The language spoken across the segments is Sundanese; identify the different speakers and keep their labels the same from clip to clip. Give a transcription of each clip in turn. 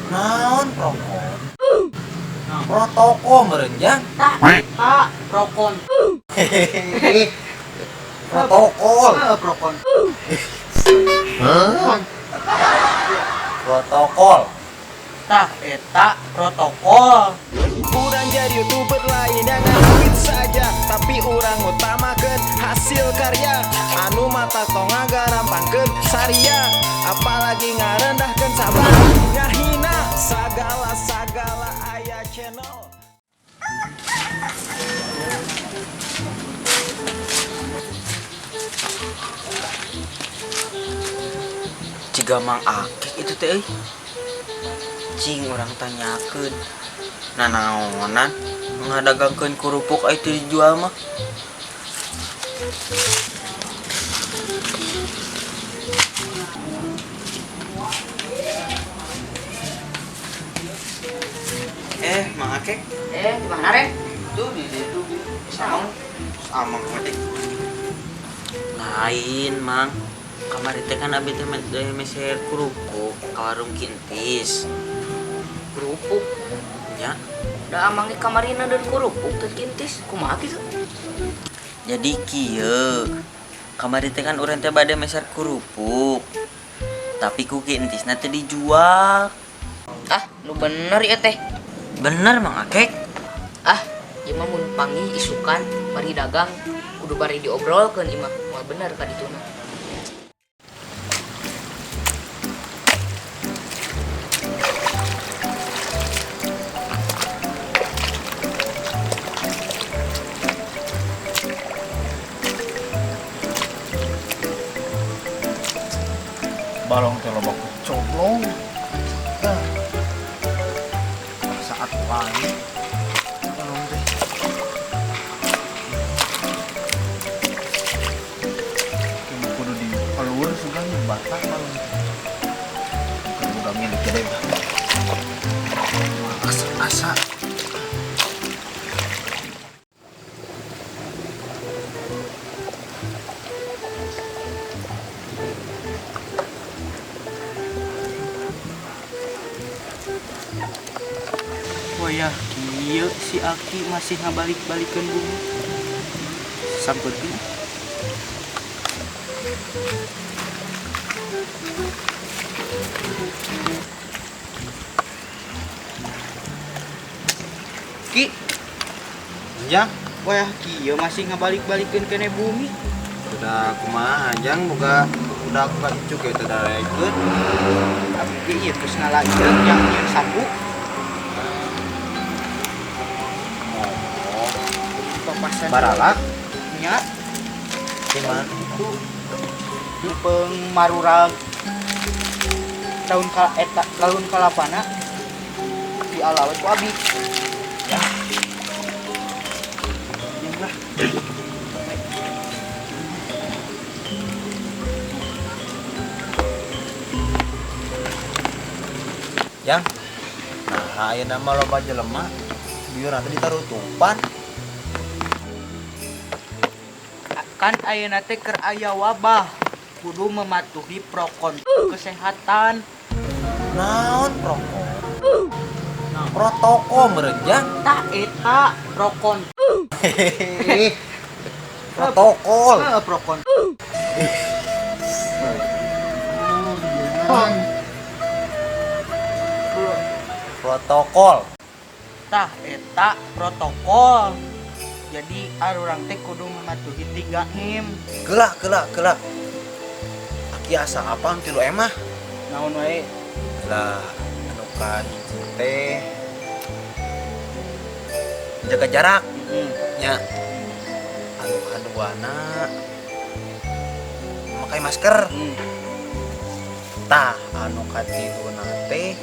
Speaker 1: Naon prokon? Protokol merenjang.
Speaker 2: Tah eta prokon.
Speaker 1: Protokol.
Speaker 2: Prokon.
Speaker 1: Protokol.
Speaker 2: Tah eta protokol.
Speaker 3: Urang jadi youtuber lain yang duit saja, tapi urang utamakeun hasil karya anu mata tong ngagarampangkeun saria, apalagi ngarendahkeun sabar ngahina sagala sagala aya channel.
Speaker 4: Ciga Mang Akek itu teh euy. Cing urang tanyakeun. Nah naonan ngadagangkeun kerupuk aya teu dijual mah. Mang Akek.
Speaker 2: Di mana Ren?
Speaker 4: Tuh di situ. Amang. Amang mah teh. Lain, Mang. Kamari teh kan abi teh meser kerupuk ka warung Kintis.
Speaker 2: Kerupuk.
Speaker 4: Nya.
Speaker 2: Da amang di kamarina dan kerupuk teh Kintis. Kumaha kitu?
Speaker 4: Jadi kieu. Kamari teh kan urang teh bade meser kerupuk. Tapi ku Kintisna teh dijual.
Speaker 2: Ah, nu bener ieu teh.
Speaker 4: Bener Mang Akek.
Speaker 2: Ah, ieu mah mun panggih isukan bari dagang kudu bari diobrolkeun ieu mah. Moal bener ka dituna.
Speaker 1: Balong teh loba coblong. Dah. Saat wae balong teh. Kudu kudu di pelur sugan batak balong teh. Bukan boga milik gede mah. Asa asa.
Speaker 5: Wayah kieu si Aki masih ngabalik-balikeun bumi. Sampeurkeun. Ki.
Speaker 1: Jang,
Speaker 5: wayah kieu masih ngabalik-balikeun kene bumi.
Speaker 1: Udah kumaha jang boga udah aku ka icuk ya teu daraekeun.
Speaker 5: Abi ge ieu geus ngala ieu yang nyieun sapu. Papasan
Speaker 1: Baralak
Speaker 5: nya
Speaker 1: di mana?
Speaker 5: Itu leupeung marurag daun kala eta lalun kalapana di alawe ku abi.
Speaker 1: Ya.
Speaker 5: Yang lah.
Speaker 1: Yang. Nah, ayeuna mah loba jelema bieu nanti ditarutupan.
Speaker 5: Kan ayeuna teh keur aya wabah, kudu mematuhi prokon kesehatan.
Speaker 1: Naon prokon? Protokol merenjang.
Speaker 5: Tah eta prokon.
Speaker 1: Protokol.
Speaker 5: Prokon.
Speaker 1: Protokol.
Speaker 5: Tah eta protokol. Jadi arurang teh kudu mematuhi 3M.
Speaker 1: Gelah, gelah, gelah. Aki asa apa tilu emah?
Speaker 5: Naon wae?
Speaker 1: Lah, anu kahiji teh jaga jarak. Nya. Anu kaduana memakai masker. Tah, anu katiluna teh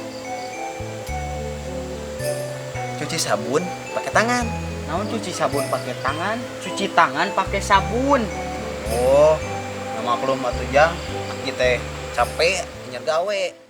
Speaker 1: cuci sabun pakai tangan.
Speaker 5: Naon cuci sabun pakai tangan? Cuci tangan pakai sabun.
Speaker 1: Oh, nama maklum atuh jang, aki teh capek nyer gawe.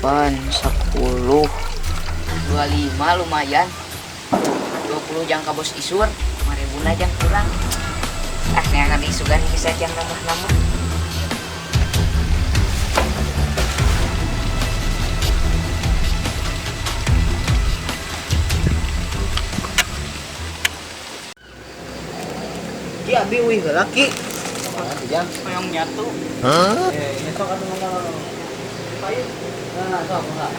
Speaker 2: 8, 10, 25 lumayan. 20 jang ka bos Isur, 5.000 jang kurang. Ah, neangan isugan bisa jang nambah-nambah.
Speaker 4: Ki, abi uih heula, Ki.
Speaker 1: Jang.
Speaker 5: Hoyong nyatu.
Speaker 1: Eh, besok atuh ngomong. Nah, sok enggak.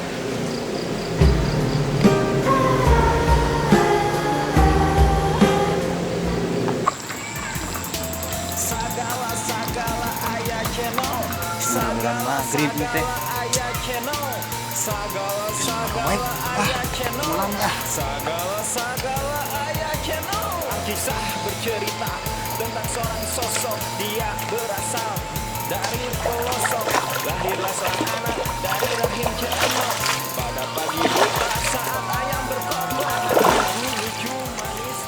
Speaker 3: Sagala-sagala aya channel.
Speaker 1: Mudah-mudahan maghrib nih teh.
Speaker 3: Aya channel. Sagala-sagala aya channel.
Speaker 1: Pulang ah.
Speaker 3: Sagala-sagala aya channel. Kisah bercerita tentang seorang sosok. Dia berasal dari pelosok. Lahirlah seorang anak dari rahim channel. Pada pagi buta saat ayam berkokok. Lucu manis.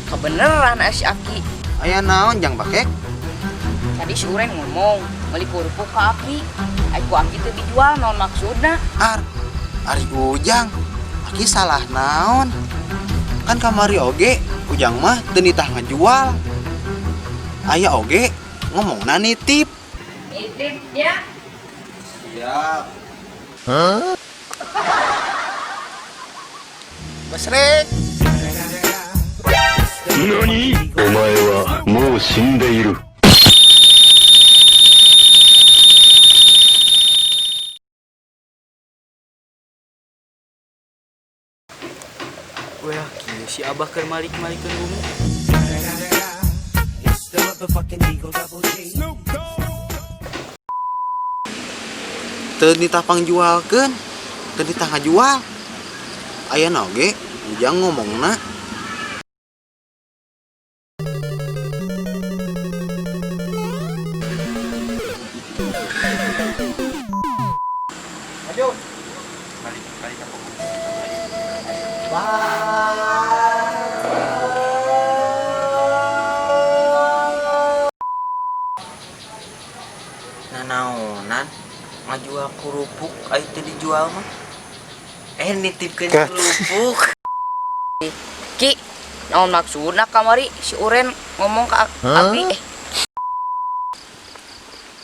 Speaker 2: Kebeneran si Aki.
Speaker 1: Aya naon jang bakek?
Speaker 2: Tadi si Uren ngomong beli kerupuk ke Aki. Ai ku Aki teu dijual naon maksudna?
Speaker 1: Ar, ari Ujang. Aki salah naon? Kan kamari oge, Ujang mah teu nitah ngajual. Aya oge ngomongna nitip.
Speaker 2: Nitip ya.
Speaker 1: Siap. Besrek.
Speaker 6: お前はもう死んでいる。
Speaker 5: Wah, kieu si Abah keur malik-malikeun bumi.
Speaker 1: Teu nitah pangjualkeun, teu nitah ngajual. Aya oge Ujang ngomongna. Maju. Balik balik ke pokok.
Speaker 4: Nah, naonan ngajual kerupuk ai teu dijual mah. Eh, nitipkeun kerupuk.
Speaker 2: Ki, naon maksudna kamari si Uren ngomong ke Aki eh?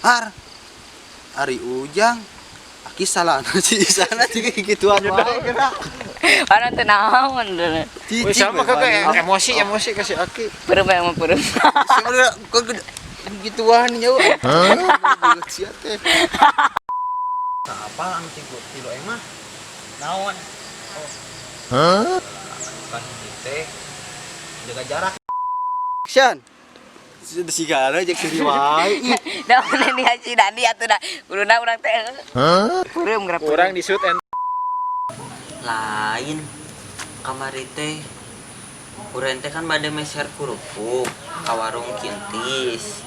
Speaker 1: Ar. Ari Ujang. Aki salah si sana juga gituan wae gerak.
Speaker 2: Mana teu naon.
Speaker 1: Cicing sama kakek
Speaker 3: emosi emosi kasih Aki.
Speaker 2: Peureum emang peureum.
Speaker 1: Sebenarnya kok gituan nyawa. Hah? Sia teh. Nah, apa anu tilu tilu emah?
Speaker 5: Naon?
Speaker 1: Kan hiji teh jaga jarak. Action. Sudah sigara jeung seuri wae. Ih,
Speaker 2: Naon ini si Dandi atuh da. Kuduna urang teh. Peureum geura.
Speaker 3: Kurang di shoot and
Speaker 4: Lain kamari teh urang teh kan bade meser kerupuk ka warung Kintis.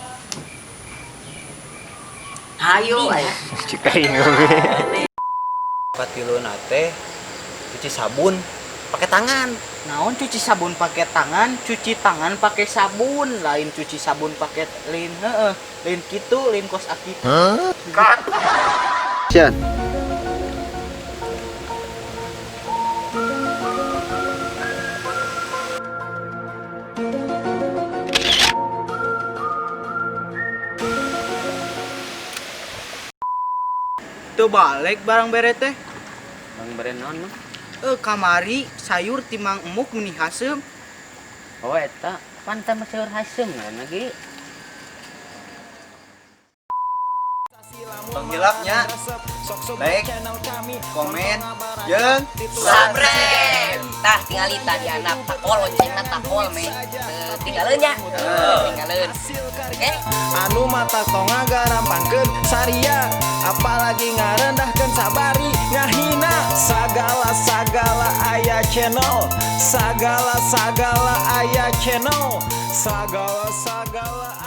Speaker 4: Hayo aya.
Speaker 1: Patiluna teh cuci sabun pakai tangan.
Speaker 5: Naon cuci sabun pakai tangan, cuci tangan pakai sabun, lain cuci sabun pakai lain heeh, lain kitu, lain kos Aki.
Speaker 1: Action.
Speaker 5: Teu balik barang bere teh.
Speaker 4: Bang bere naon mah?
Speaker 5: Eh, kamari sayur ti Mang Emuk meni haseum.
Speaker 4: Oh, eta pantan mah sayur haseum ngaranna ge.
Speaker 1: Tong hilapnya like, komen, jeung
Speaker 2: Subscribe. Tah tingali tadi anak takol loncengna takol me. Teu tinggalin nya. Tinggalin. Oke.
Speaker 3: Anu mata tong ngagarampangkeun saria. Apalagi ngarendahkeun sabari ngahina. Sagala-sagala aya channel. Sagala-sagala aya channel. Sagala-sagala.